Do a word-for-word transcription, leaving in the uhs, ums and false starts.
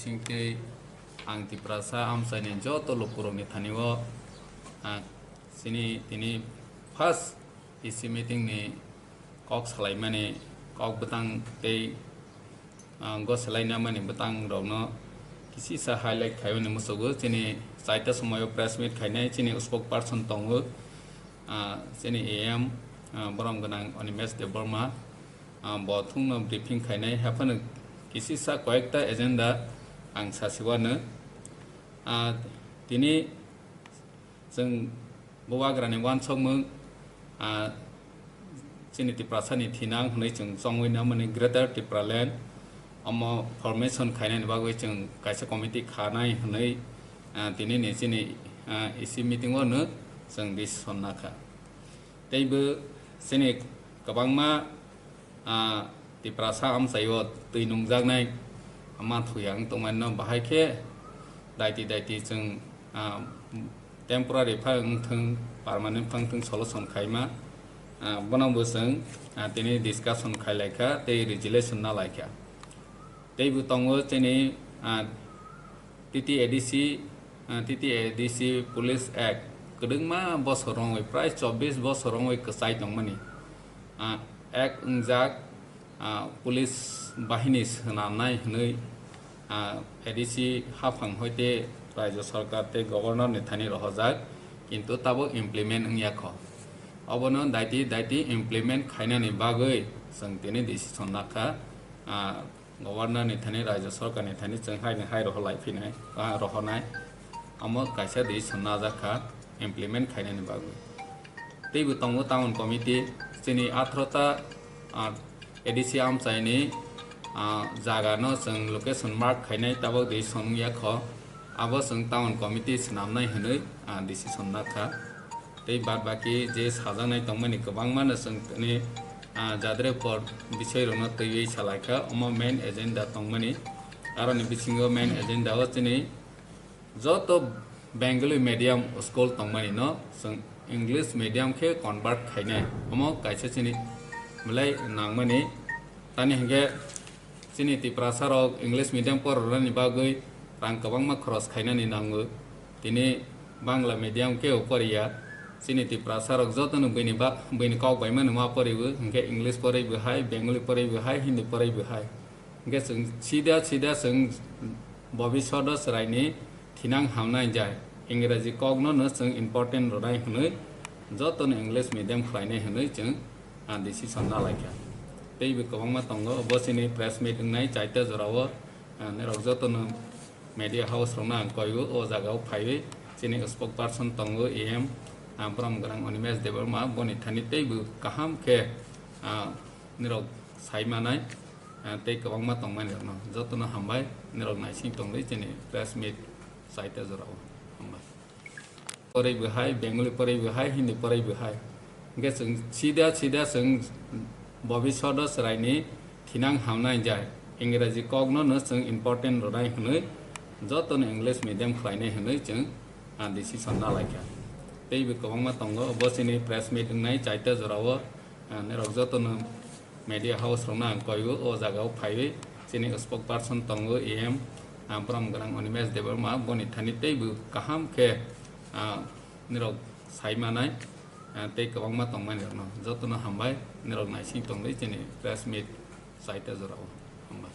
Tei ang Tiprasa amchaini joto lukurokni thani-o, ah, chini tini first E C meeting ni kok salaimani, kok bwtang tei, ah, go salaina mani bwtang rokno kisisa highlight khaimani musugo. Chini chaita somoio press meet khainai chini spokesperson tongo, ah, chini A M, ah, borom gwnang Animesh Debbarma, ah, bo thungno briefing khainai, haphano kisisa koyekta agenda ang sasiwano. Ah, tini chwng bubagrani uansukmung, ah, chini Tiprasani thinang hwnwi chwng chongwi namani Greater Tipraland omo formation khainani bagwi chwng kaisa committee khanai hwnwi, ah, tinini chini, ah, E C meeting o no chwng decision nakha. Teibo chini kwbangma, ah, Tiprasa amchaio twi nungjaknai manthoya wng tongmani no bahai khe daiti daiti chwng, ah, temporary phai wng thwng, permanent phai wng thwng solution khaima, ah, bono bo chwng, ah, tini discussion khai lai kha tei resolution na lai kha. Teibo tongo chini, ah, T T A D C, ah, T T A D C Police Act kwdwngma bosor wngwi, prai chobbish bosor wngwi kwchai tongmani, ah, act wngjak, ah, police bahini swnamnai hwnwi, ah, A D C haphang hoite Rajya Sarkar tei Governor ni thani rohorjak, kintu tabuk implement wngya kho. Obono daiti daiti implement khainani bagwi chwng tini decision nakha, ah, Governor ni thani, Rajya Sarkar ni thani chwng hai ni hai rohor lai phinai, ah, rohornai. Omo kaisa decision najak kha implement khainani bagwi. Teibo tongo town committee, chini atharo ta, ah, A D C amchaini, ah, jaga no chwng location mark khainai, tabuk decision wngya kho. Abo chwng town committee swnamnai hwnwi, ah, decision nakha. Tei bad baki je sajaknai tongmani kwbangma no chwng tini, ah, jadre por bisoi rokno twiwi salai kha, omo main agenda tongmani. Aroni bisingo main agenda o chini joto Bengali medium school tongmani no chwng English medium khe convert khainai, omo kaisa chini belai nangmani. Tani hinkhe chini Tiprasa rok English medium porornani bagwi rang kwbangma khoros khainani nango. Tini Bangla medium khe o poriya. Chini Tiprasa rok jotono buini ba-, buini kok bai mano ma poribo, hinkhe English poraibo hai, Bengali poraibo hai, Hindi poraibo hai. Hinkhe chwng sida sida chwng bobishodo chwraini thinang hamnai jai. Ingraji kokno no chwng important rwnai hwnwi jotono English medium khlainai hwnwi chwng, ah, decision na lai kha. Teibo kwbangma tongo, bo chini press meet wngnai chaita jorao, ah, norok jotono media house rokno ang koiwi o jagao phaiwi chini spokesperson tongo A M, ah, borom gwnang Animesh Debbarma, boni thani teibo kaham khe, ah, norok sai manai, ah, tei kwbangma tongmani rokno jotono hambai, norok naising tongwi chini press meet chaita jorao. Hambai. Poraibo hai, Bengali poraibo hai, Hindi poraibo hai. Hinkhe chwng sida sida chwng bobishodo chwraini thinang hamnai jai. Ingraji kokno no chwng important rwnai hwnwi jotono English medium khlainai hwnwi chwng, ah, decision na lai kha. Teibo kwbangma tongo, bo chini press meet wngnai chaita jorao, ah, norok jotono media house rokno ang koiwi o jagao phaiwi chini spokesperson tongo A M, ah, borom gwnang Animesh Debbarma, boni thani teibo kaham khe, ah, norok sai manai, ah, tei kwbangma tongmani rokno jotono hambai, norok naising tongwi chini press meet chaita jorao. Hambai.